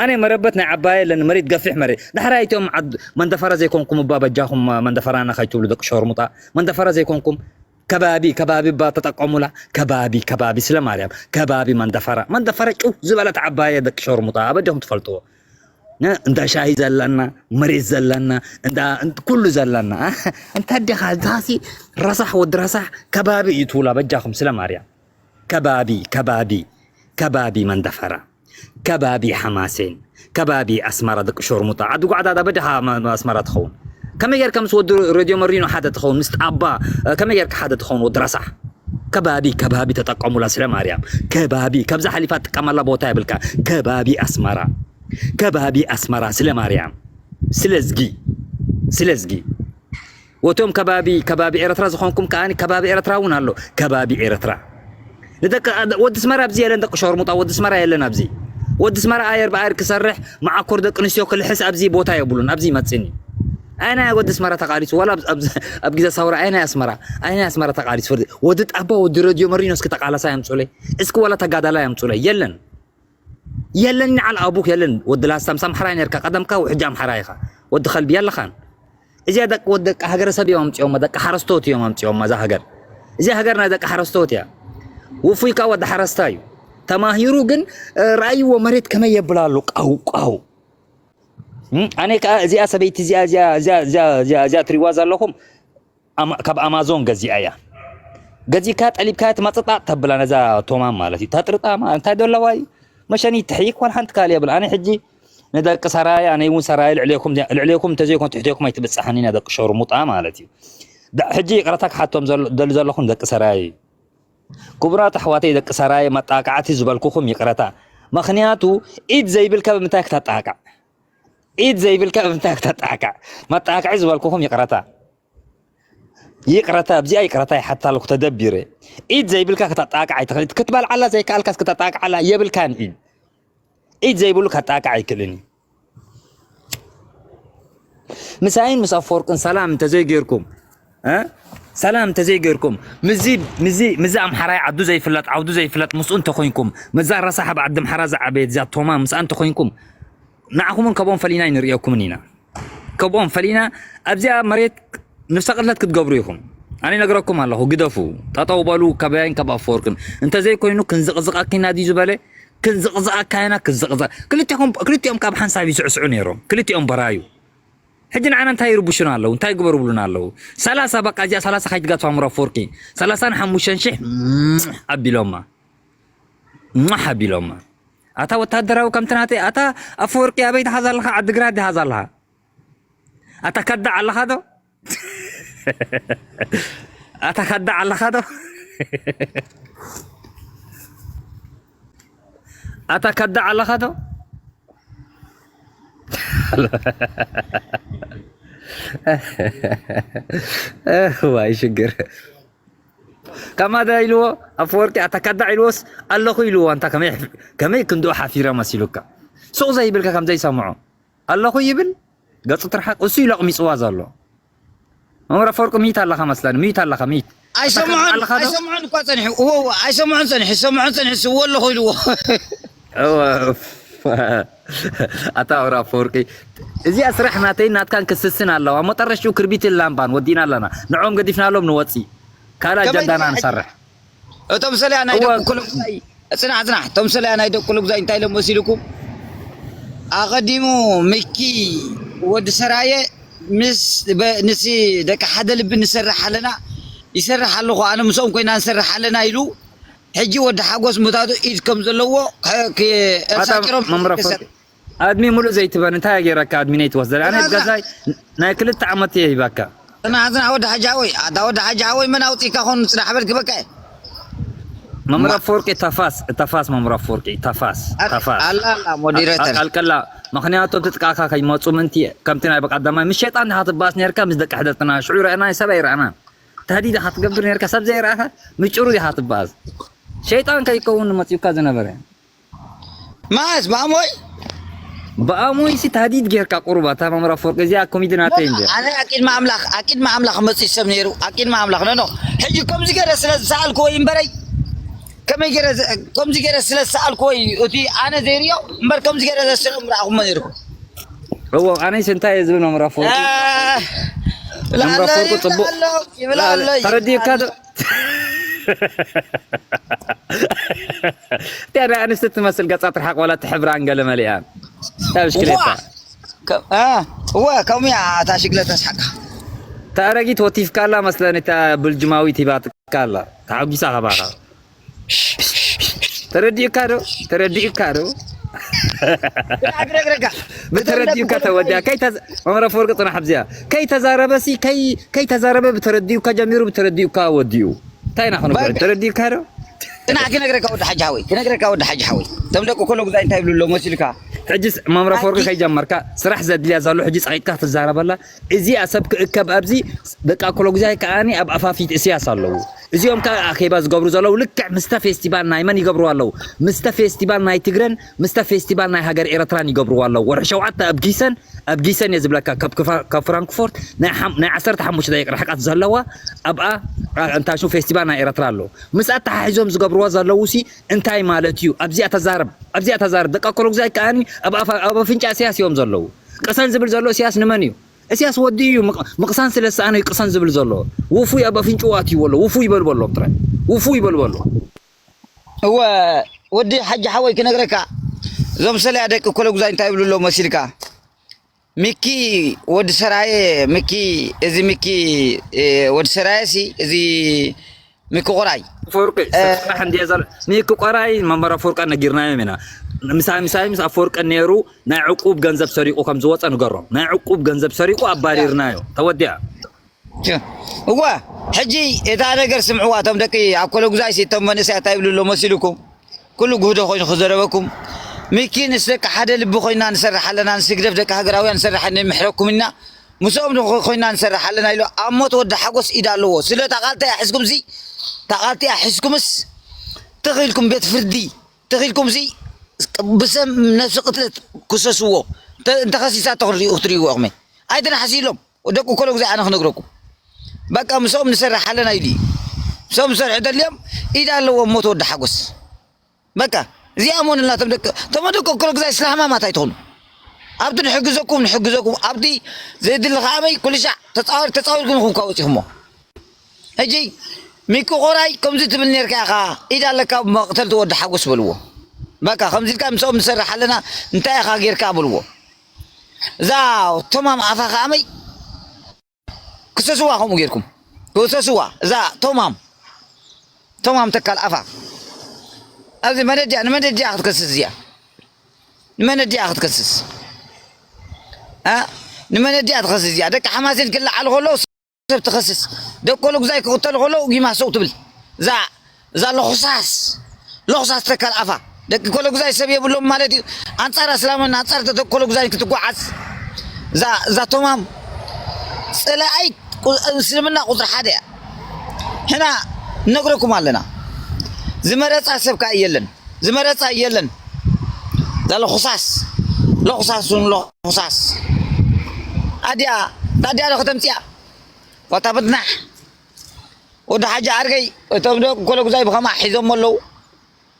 ኣነ መረበት ናይ ዓባየ ኣለኒ፣ መሬት ገፊሕ መሬት። ዳሕራይ እቲኦም ዓድ-፣ መንደፈራ ዘይኮንኩም እባ በጃኹም መንደፈራና ከይትብሉ ደቂ ሸርሙጣ። መንደፈራ ዘይኮንኩም ከባቢ፣ ከባቢ እባ ተጠቀሙላ። ከባቢ፣ ከባቢ ስለ ማርያም። ከባቢ መንደፈራ። መንደፈራ ጭው ዝበለት ዓባየ ደቂ ሸርሙጣ። ኣበጃኹም ትፈልጥዎ። እ፣ እንዳ ሻሂ ዘለና፣ መሬት ዘለና፣ እንዳ፣ እንዳ ኩሉ ዘለና። እ፣ እንታ ዲኻ፣ እዛሲ ረሳሕ ወዲ ረሳሕ ከባቢ እዩ ትብላ በጃኹም ስለ ማርያም። ከባቢ፣ ከባቢ፣ ከባቢ መንደፈራ፣ ከባቢ ሓማሴን፣ ከባቢ ኣስመራ ደቂ ሸርሙጣ። ዓዲ ጓዕዳዳ በጃኻ ማ-፣ ኣስመራ ትኸውን። ከመይ ጌርካ ምስ ወዲ ሬድዮ መሪኖ ሓደ ትኸውን? ምስ ጣባ፣ እ፣ ከመይ ጌርካ ሓደ ትኸውን ወዲ ረሳሕ? ከባቢ፣ ከባቢ ተጠቀሙላ ስለ ማርያም። ከባቢ፣ ካብዛ ሓሊፋ ትጥቀመላ ቦታ የብልካ። ከባቢ ኣስመራ፣ ከባቢ ኣስመራ ስለ ማርያም። ስለዝጊ፣ ስለዝጊ። ወቶም ከባቢ፣ ከባቢ ኤርትራ ዝኾንኩም ከኣ ከባቢ ኤርትራ እውን ኣሎ። ከባቢ ኤርትራ። ንደቂ፣ ወዲ ኣስመራ ኣብዚ የለን፣ ደቂ ሸርሙጣ፣ ወዲ ኣስመራ የለን ኣብዚ። ወዲ ኣስመራ ኣየር ብኣየር ክሰርሕ፣ መዓኮር ደቂ ኣንስትዮ ክልሕስ ኣብዚ ቦታ የብሉን፣ ኣብዚ ይመጽእኒ። ኣይ ናይ ወዲ ኣስመራ ተቃሊሱ፣ ዋላ ኣብ፣ ኣብ፣ ኣብ ግዜ ሳውራ ኣይ ናይ ኣስመራ፣ ኣይ ናይ ኣስመራ ተቃሊሱ። ወዲ ጣባ፣ ወዲ ረድዮ መሪኖ እስኪ ተቃላሳይ ኣምጹለይ፣ እስኪ ዋላ ተጋዳላይ ኣምጹለይ። የለን። የለን፣ ንዓል ኣቡክ የለን። ወዲ ላስታ ምስ ኣምሓራይ ነርካ፣ ቀደምካ ውሕጂ ኣምሓራይ ኢኻ። ወዲ ከልቢ የለኻን። እዚኣ ደቂ፣ ወዲ ደቂ ሃገረሰብ እዮም ኣምጺኦማ፣ ደቂ ሓረስቶት እዮም ኣምጺኦማ እዛ ሃገር። እዚኣ ሃገር ናይ ደቂ ሓረስቶት እያ። ውፉይ ከኣ ወዲ ሓረስታይ እዩ። ተማሂሩ ግን፣ እ፣ ረኣይዎ መሬት ከመይ የብል ኣሎ፣ ቃው፣ ቃው። እም፣ ኣነ ከኣ እዚኣ ሰበይቲ እዚኣ፣ እዚኣ፣ እዚኣ፣ እዚኣ፣ እዚኣ፣ እዚኣ ትሪዋ ዘለኹም፣ ኣማ-፣ ካብ ኣማዞን ገዚኣ እያ። ገዚእካ ጠሊብካ ትመጽጣ ተብላ ነዛ ቶማም ማለት እዩ። ተጥርጣ ማ-፣ እንታይ ዶ ኣለዋ እዩ? መሸኒ ትሕይክ ዋላ ሓንቲ ካልእ የብላ። ኣነ ሕጂ ንደቂ ሰራየ፣ ኣነ እውን ሰራየ ልዕሌኩም፣ ልዕሌኩም እንተዘይኮን ትሕቴኩም ኣይትብጽሓኒ፣ ና ደቂ ሸርሙጣ ማለት እዩ። ዳ-፣ ሕጂ ይቕረታ ክሓቶም ዘሎ፣ ደሊ ዘለኹም ደቂ ሰራየ እዩ። ክቡራት ኣሕዋተይ ደቂ ሰራየ፣ መጣቃዕቲ ዝበልኩኹም ይቕረታ። ምኽንያቱ ኢድ ዘይብልካ ብምንታይ ክተጣቃዕ? ኢድ ዘይብልካ ብምንታይ ክተጣቃዕ? መጣቃዒ ዝበልኩኹም ይቕረታ። ይቕረታ፣ ኣብዚኣ ይቕረታ ይሓታ ኣለኩ ተደቢረ። ኢድ ዘይብልካ ክተጣቃዕ ኣይትኽእል። ክትበልዓላ ዘይከኣልካስ ክተጣቃዓላ የብልካን ኢድ። ኢድ ዘይብሉ ከጣቃዕ ኣይክእልን እዩ። ምሳይን ምስ ኣፈወርቅን ሰላም እንተዘይጌርኩም፣ እ? ሰላም እንተዘይጌርኩም፣ ምዚ፣ ምዚ፣ ምዚ ኣምሓራይ ዓዱ ዘይፍለጥ፣ ዓውዱ ዘይፍለጥ ምስኡ እንተኾይንኩም፣ ምዛ ረሳሕ ኣብ ዓዲ ኣምሓራ ዝዓበየት እዚኣ ቶማ ምስኣ እንተኾይንኩም፣ ንዓኹምን ከብኦም ፈሊና ኣይንርእየኩምን ኢና። ከብኦም ፈሊና ኣብዚኣ መሬት ነፍሰ ቅትለት ክትገብሩ ኢኹም። ኣነ ይነግረኩም ኣለኹ፣ ግደፉ። ጠጠው በሉ፣ ካባይን ካብ ኣፈወርቅን። እንተዘይኮይኑ ክንዝቕዝቐኪና ድዩ ዝበለ? ክንዝቕዝቐካ ኢና፣ ክንዝቕዝቐ-፣ ክልቲኦም፣ ክልቲኦም ካብ ሓንሳብ ይስዕስዑ ነይሮም። ክልቲኦም በራዩ። ሕጂ ንዓና እንታይ ይርብሹና ኣለዉ? እንታይ ይግበሩ ብሉና ኣለዉ? ሰላሳ በቃ፣ እዚኣ ሰላሳ ከይትገድፋ ምሮ ኣፈወርቂ። ሰላሳን ሓሙሽተን ሽሕ ኣቢሎማ። ሟሕ ኣቢሎማ። ኣታ ወታደራዊ ከምቲ ናተይ፣ ኣታ ኣፈወርቂ ኣበይ ትሓዝ ኣለኻ? ዓዲግራት ትሓዝ ኣለኻ? ኣታ ከዳዕ ኣለኻ ዶ? ኣታ ከዳዕ ኣለኻ ዶ? ኣታ ከዳዕ ኣለኻ ዶ? ዋይ ሽግር። ከማዳ ኢልዎ ኣፈወርቂ፣ ኣታ ከዳዕ ኢልዎስ ኣለኹ ኢልዎ። ኣንታ ከመይ፣ ከመይ ክንድኡ ሓፊረ መሲሉካ? ሱቕ ዘይብልካ ከም ዘይሰምዖ ኣለኹ ይብል። ገጹ ትርሓቕ፣ እሱ እዩ ለቕሚጽዋ ዘሎ። መምህር ኣፈወርቂ ሚት ኣለኻ መስለኒ፣ ሚት ኣለኻ፣ ሚት። ኣይሰምዖን፣ ኣለኻ ዶ? ኣይሰምዖን እኳ ጸኒሑ። እዎ፣ እዎ፣ ኣይሰምዖን ጸኒሑ፣ ይሰምዖን ጸኒሑ፣ ስዎ ኣለኹ ኢልዎ። እወ፣ ኣታ መምህር ኣፈወርቂ፣ እዚኣ ስራሕ ናተይን ናትካን ክስስን ኣለዋ። መጠረሽኡ ክርቢትን ላምባን ወዲእና ኣለና። ንዕኦም ገዲፍናሎም ንወጽእ። ካልእ ከመይ ኣጀንዳና ትሰርሕ? ንሰርሕ። እቶም ሰለያ ናይ እወ። ደቂ ኩለጉዛይ፣ ጽናሕ፣ ጽናሕ። እቶም ሰለያ ናይ ደቂ ኩለጉዛይ እንታይ ኢሎም መሲልኩም? ኣቐዲሙ ሚኪ ወዲ ሰራየ ምስ በ-፣ ንሲ ደቂ ሓደ ልቢ ንሰርሕ ኣለና፣ ይሰርሕ ኣለኹ፣ ኣነ ምስኦም ኮይና ንሰርሕ ኣለና ኢሉ፣ ሕጂ ወዲ ሓጎስ ምታቱ ኢድ ከም ዘለዎ ከ-፣ ከ-፣ ኣታ ኣሳጢሮም መምረ ይሰ-፣ ፈርቂ፣ ኣድሚ ሙሉእ ዘይትበን እንታይ ገይረካ? ኣድሚ ነይ ትወስደ። ኣነ ኣታ ገዛይ ናይ ክልተ ዓመት እየ ሂባካ። ጽናሕ፣ ጽናሕ፣ ወዲ ሓጂ ሓወይ፣ ኣታ ወዲ ሓጂ ሓወይ፣ መን ኣውጺእካ ኾን ጽናሕ በል ክበካ እየ። መምረ ማ- ፈርቂ ተፋስ፣ ተፋስ መምረ ፈርቂ ተፋስ፣ ኣት-፣ ተፋስ። ኣላ፣ ኣላ፣ ሞዴሬተር። ኣቃልቀላ፣ ምኽንያቱ ትጥቃኻ ከይመጹ ምንቲ፣ ከምቲ ናይ በቀዳማይ ምስ ሸይጣን ዲኻ ትባኣስ ነርካ፣ ምስ ደቂ ሕደርትና ሽዑ ረኣና፣ ሰብ ኣይረኣናን። ታዲ ዲኻ ትገብር ነርካ፣ ሰብ ዘይረኣኻ፣ ምጭሩ ዲኻ ትባኣስ። ሸይጣን ከይከውን መጺኡካ ዝነበረ። ማስ፣ ብኣሞይ? ብኣሞይ ሲ ታዲድ ጌርካ ቁሩብ፣ ኣታ መምራ ፈርቂ፣ እዚኣ ኮሚዲ ናተይ እንድያ። ኣነ ኣቂድሚ ኣምላኽ፣ ኣቂድሚ ኣምላኽ መጺእ ሰብ ነይሩ፣ ኣቂድሚ ኣምላኽ፣ ኖ፣ ኖ። ሕጂ ከምዚ ገይረ ስለ ዝሰኣልኩዎ እዩ እምበረይ። ከመይ ገይረ ዝ-፣ ከምዚ ገይረ ስለ ዝሰኣልኩዎ እዩ እቲ ኣነ ዘይርእዮ እምበር ከምዚ ገይረ ዘስዕም ረኣኹሞ ነይርኩም። እዎ ኣነስ እንታይ እየ ዝብል መምራ ኣፈወርቂ? መምራ ኣፈወርቂ ጽቡቅ ተረዲእካ ዶ? እቲያ ናይ ኣንስቲ ትመስል ገጻ ትርሓቅ ወላ ትሕብራን ገለ መሊኣን እታ ብሽክሌታ። እወ ከምኡ እያ እታ ሽግለታ ስሓቃ። እታ ኣረጊት ወቲፍካ ኣላ መስለኒ፣ እታ ብልጅማዊት ሂባትካ ኣላ ተሓጒሳ ካባኻ። ተረዲኡካ ዶ? ተረዲኡካ ዶ? ብተረዲኡካ ተወዲኣ። ከይተዝ-፣ መምረ ኣፈወርቂ ጽናሕ ኣብዚኣ። ከይተዛረበሲ፣ ከይ-፣ ከይተዛረበ ብተረዲኡካ ጀሚሩ፣ ብተረዲኡካ ወዲኡ። እንታይ ኢና ክንገብር? ተረዲኡካ ዶ? ጽናሕ ክነግረካ ወዲ ሓጂ ሓወይ፣ ክነግረካ ወዲ ሓጂ ሓወይ። እቶም ደቂ ኮሎ ጉዛይ እንታይ ይብሉ ኣለዉ መሲልካ? ሕጅስ መምረ ኣፈወርቂ ከይጀመርካ ስራሕ ዘድልያ ዘሎ ሕጂ ጸቂጥካ ትዛረበላ። እዚኣ ሰብ ክእከብ ኣብዚ በቃ ኮሎ ጉዛይ ከኣኒ ኣብ ኣፋፊት እስያስ ኣለዉ። እዚኦም ከኣ ኣኼባ ዝገብሩ ዘለዉ ልክዕ ምስተ ፌስቲቫል ናይ መን ይገብርዋ ኣለዉ? ምስተ ፌስቲቫል ናይ ትግረን ምስተ ፌስቲቫል ናይ ሃገር ኤረትራን ይገብርዋ ኣለዉ። ወርሒ ሸውዓተ ኣብ ጊሰን፣ ኣብ ጊሰን እየ ዝብለካ፣ ካብ ክፋ-፣ ካብ ፍራንክፎርት ናይ ሓም-፣ ናይ ዓሰርተ ሓሙሽተ ደቂቕ ርሕቀት ዘለዋ ኣብኣ፣ ኣ-፣ እንታሹ ፌስቲቫል ናይ ኤረትራ ኣሎ። ምስ ኣተሓሒዞም ዝገብርዋ ዘለዉ ሲ እንታይ ማለት እዩ? ኣብዚኣ ተዛረብ፣ ኣብዚኣ ተዛረብ። ደቂ ኮሎ ጉዛይ ከኣኒ ኣብ ኣፋ-፣ ኣብ ኣፍንጫ እስያስ እዮም ዘለዉ። ቅሰን ዝብል ዘሎ እስያስ ንመን እዩ? እስያስ ወዲ እዩ ምቕ-፣ ምቕሳን ስለ ዝሰኣነ እዩ ቅሰን ዝብል ዘሎ። ውፉይ ኣብ ኣፍንጭኡ ኣትይዎ ኣሎ። ውፉይ ይበል በሎም ጥራይ። ውፉይ ይበል በሎ። እወ ወዲ ሓጂ ሓወይ ክነግረካ፣ እዞም ሰለያ ደቂ ኮሎ ጉዛይ እንታይ ይብሉ ኣለዉ መሲልካ? ሚኪ ወዲ ሰራየ፣ ሚኪ፣ እዚ ሚኪ፣ እ፣ ወዲ ሰራየ ሲ፣ እዚ ሚኪ ቆራይ። ኣፈወርቂ፣ እ፣ ስራሕ እንድየ ዘር-፣ ሚኪ ቆራይ መምበር ኣፈወርቂ ነጊርናዮም ኢና። ምሳይ፣ ምሳይ ምስ ኣፈወርቂ ነይሩ ናይ ዕቁብ ገንዘብ ሰሪቑ ከም ዝወፀ ንገሮም። ናይ ዕቁብ ገንዘብ ሰሪቑ ኣባሪርናዮ። ተወዲኣ። ች-፣ እወ፣ ሕጂ እታ ነገር ስምዕዋ፣ እቶም ደቂ ኣብ ኮሎ ጉዛይ ሲ፣ እቶም መንእሰያት እንታይ ይብሉ ኣለዉ መሲልኩም? ኩሉ ጉህዶ ኮይኑ ክዘረበኩም። ሚኪ ንስ ደቂ ሓደ ልቢ ኮይና ንሰርሕ ኣለና፣ ንስ ህግደፍ ደቂ ሃገራውያን ንሰርሕ ኣለና፣ ንምሕረኩም ኢና። ምስኦም ዶ ኮይና ንሰርሕ ኣለና ኢሉ ኣብ ሞት ወዲ ሓጎስ ኢድ ኣለዎ። ስለ እታ ቃልቲ እያ ሒዝኩም ሲ፣ እታ ቃልቲ እያ ሒዝኩምስ፣ ትኽ ኢልኩም ቤት ፍርዲ፣ ትኽ ኢልኩም ሲ፣ ብሰም ነፍሲ ቅትለት ክሰስዎ። እንተ-፣ እንተኸሲሳ እቶ ክትሪኡ፣ ክትሪእዎ ኢኹም። ኣይተናሕሲ ኢሎም። ደቂ ኮሎ ጉዛይ ኣነ ክነግረኩም። በቃ ምስኦም ንሰርሕ ኣለና ኢሉ እዩ። ምስኦም ዝሰርሑ ተልዮም ኢድ ኣለዎም ሞት ወዲ ሓጎስ። በቃ እዚኣ እመኑልና። እቶም ደቂ፣ እቶም ደቂ ኮሎ ጉዛይ ስለ ሕማማት ኣይትኾኑ። ኣብቲ ንሕግዘኩም፣ ንሕግዘኩም። ኣብቲ ዘይድሊ ከኣመይ ኩሉ ሻዕ ተጻወር-፣ ተጻዊርኩም ኢኹም ካብ ወጺኹሞ። ሕጂ ሚኪ ቆራይ ከምዚ ትብል ኔርካ ኢኻ፣ ኢድ ኣለካ ኣብ መቕተልቲ ወዲ ሓጎስ በልዎ። በቃ ከምዚ ኢልካ ምስኦም ንሰርሕ ኣለና፣ እንታይ ኢኻ ጌርካ በልዎ። እዛ ተማም ኣፋ ከኣመይ ክሰስዋ ከምኡ ጌርኩም። ክሰስዋ። እዛ ተማም። ተማም ተካል ኣፋ። ኣብዚ መነድያ፣ ንመነድያ ክትከስስ እዚኣ። ንመነድያ ክትከስስ። እ? ንመነድያ ትኸስስ እዚኣ። ደቂ ሓማሴን ክለዓል ከሎ ሰብ ትኸስስ። ደቂ ኮሎ ጉዛይ ክቕተል ከሎ ጊማ ሰው ትብል። እዛ፣ እዛ ለኹሳስ። ለኹሳስ ተካል ኣፋ። ደቂ ኮሎ ጉዛይ ሰብ የብሎም ማለት እዩ። ኣንጻር ኣስላምን ኣንጻር ተ-፣ ኮሎ ጉዛይ ክትጓዓዝ። እዛ፣ እዛ ተማም ጸላኣይ ቁ-፣ እስልምና ቁጽሪ ሓደ እያ። ሕና ነግረኩም ኣለና። ዝመረጻ ሰብ ከኣ የለን። ዝመረጻ የለን። እዛ ለኹሳስ። ለኹሳስ ውን ለኹሳስ። ኣዲኣ፣ ኣዲኣ ዶ ከተምጽኣ? ዋታ በጥናሕ። ወዲ ሓጂ ዓርከይ፣ እቶም ደቂ ኮሎ ጉዛይ ብኸምኣ ሒዞሞ ኣለዉ።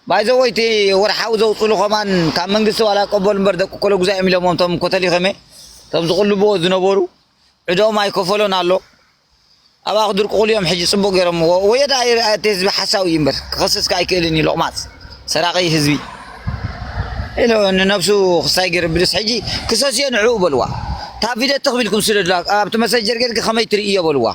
ባይ ዘ ወይ እቲ ወርሓዊ ዘውፅሉ ከማን ካብ መንግስቲ ዋላ ቀበሉ እምበር ደቂ ኮሎ ጉዛይ እዮም ኢሎሞም እቶም ኮተሊኸመ፣ እቶም ዝቕልብዎ ዝነበሩ። ዕዳኦም ኣይከፈሎን ኣሎ። ኣብኣ ክድርቁቑሉ እዮም ሕጂ ፅቡቕ ገይሮምዎ። ወየዳ እቲ ህዝቢ ሓሳዊ እዩ እምበር፣ ክኸስስ ከኣ ኣይክእልን እዩ ሎቕማፅ። ሰራቒ ህዝቢ። ኢሎ ንነብሱ ክሳይ ገይሩ ብድስ ሕጂ ክሰስዮ ንዕኡ በልዋ። እታ ቪድዮ ትኽ ቢልኩም ስደዱላ፣ ኣብቲ መሰጀር ጌርኪ ከመይ ትርእዮ በልዋ።